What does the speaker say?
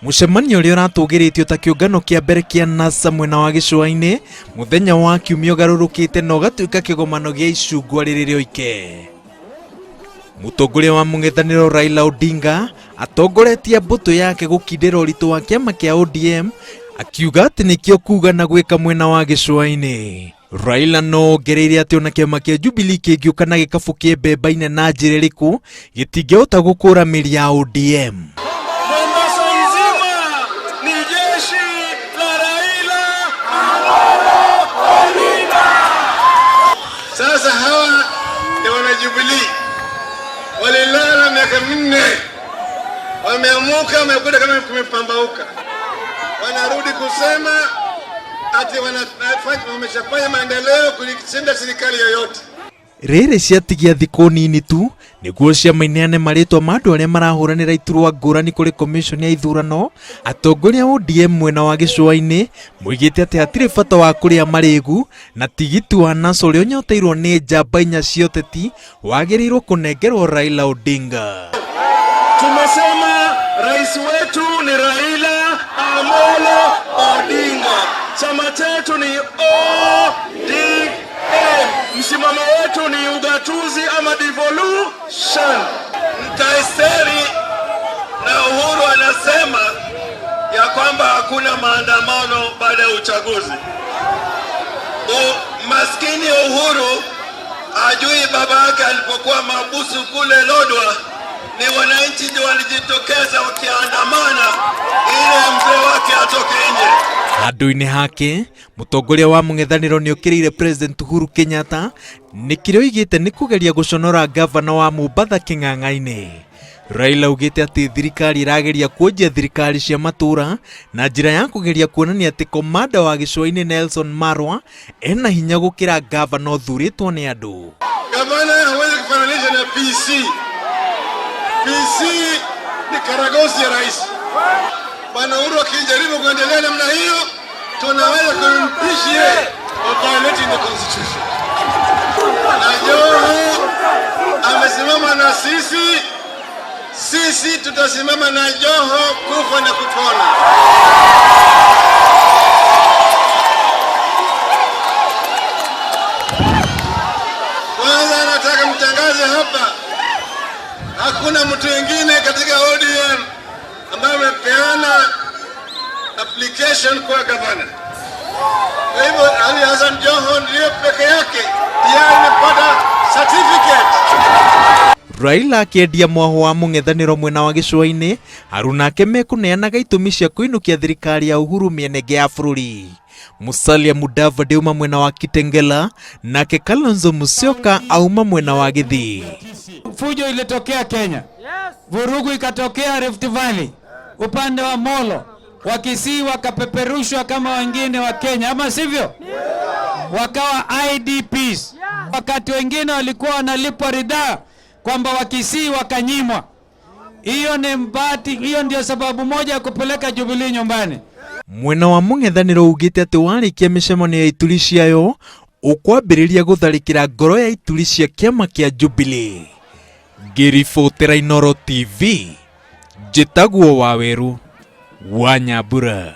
Mũcemanio ũrĩa ũratũgĩrĩtio ta kĩũngano kĩa mbere kĩa NASA mwena wa gĩcũa-inĩ mũthenya wa kiumia ũgarũrũkĩte na ũgatuĩka kĩgomano gĩa icungwa rĩrĩ rĩoike. Mũtongoria wa mũng'ethanĩro Raila Odinga atongoretie mbũtũ yake gũkindĩra ũritũ wa kĩama kĩa ODM akiuga atĩ nĩkĩo kuga na gwĩka mwena wa gĩcũa-inĩ. Raila no ongereire atĩ ona kĩama kĩa Jubilee kĩngĩũka na gĩkabũ kĩa mbemba-inĩ na njĩra ĩrĩkũ gĩtingĩhota gũkũra mĩri ya ODM. Mombasa nzima ni jeshi la Raila Amolo Odinga. Sasa hawa ni wana Jubilee, walilala miaka 4, wameamuka, wamekuta kama kumepambauka, wanarudi kusema ati wameshafanya maendeleo kulishinda serikali yoyote. Rĩrĩ ciatigia thikũ nini tu nĩguo ciama ineane marĩtwa ma andũ arĩa marahũranĩra iturwa ngũrani kũrĩ komishoni ya ithurano. Atongoria a ODM mwena wa gĩcũa-inĩ moigĩte atĩ hatirĩ bata wa kũrĩa marĩgu na tigiti wa NASA ũrĩa ũnyoteirwo nĩ njamba inya cia ũteti wagĩrĩirwo kũnengerwo Raila Odinga. Tumesema rais wetu ni Raila Amolo Odinga, chama chetu ni ODM, msimamo wetu ni ugatuzi ama devolution. Nkaiseri na Uhuru anasema ya kwamba hakuna maandamano baada ya uchaguzi. Maskini Uhuru ajui baba yake alipokuwa mabusu kule Lodwa, ni wananchi ndio walijitokeza wakiandamana ili mzee wake atoke nje. Handũ-inĩ hake mũtongoria wa mũng'ethanĩro nĩ okĩrĩire President Uhuru Kenyatta nĩ kĩrĩa oigĩte nĩ kũgeria gũconora ngavana wa Mombatha kĩng'ang'a-inĩ. Raila augĩte atĩ thirikari ĩrageria kuonjia thirikari cia matũra na njĩra ya kũgeria kuonania atĩ komanda wa gĩcũa-inĩ Nelson Marwa ena hinya gũkĩra ngavana ũthurĩtwo nĩ andũ. Gavana hawezi kufananisha na PC. PC ni karagosi ya rais. Bwana Uhuru akijaribu kuendelea namna hiyo, tunaweza kumpishi yeye for violating the constitution. Na Joho amesimama na sisi, sisi tutasimama na Joho kufa na kupona. Kwanza nataka mtangaze hapa, hakuna mtu mwingine katika ODM ambaye amepeana application kwa gavana. Kwa hivyo Ali Hassan Joho ndiyo peke yake tayari amepata certificate. Raila akĩendia mwaho wa mũng'ethanĩro mwena wa gĩcũa-inĩ, aruna ake mekũneanaga itũmi cia kũinũkia thirikari ya Uhuru mĩenenge ya bũrũri. Musalia Mudavadi auma mwena wa Kitengela, nake Kalonzo Musyoka auma mwena wa Githii. Fujo ilitokea Kenya, vurugu ikatokea Rift Valley, upande wa Molo, Wakisii wakapeperushwa kama wengine wa Kenya, ama sivyo? Wakawa IDPs. Wakati wengine walikuwa wanalipwa ridhaa kwamba Wakisii wakanyimwa. Hiyo ni mbati, hiyo ndio sababu moja ya kupeleka Jubilee nyumbani. Mwena wa mũng'ethanĩro ugĩte atĩ warĩkia mĩcemanio ya ituri ciayo ũkwambĩrĩria gũtharĩkĩra ngoro ya ituri cia kĩama kĩa Jubilee. Ngĩribotera Inooro TV, njĩtagwo Waweru wa Nyambura.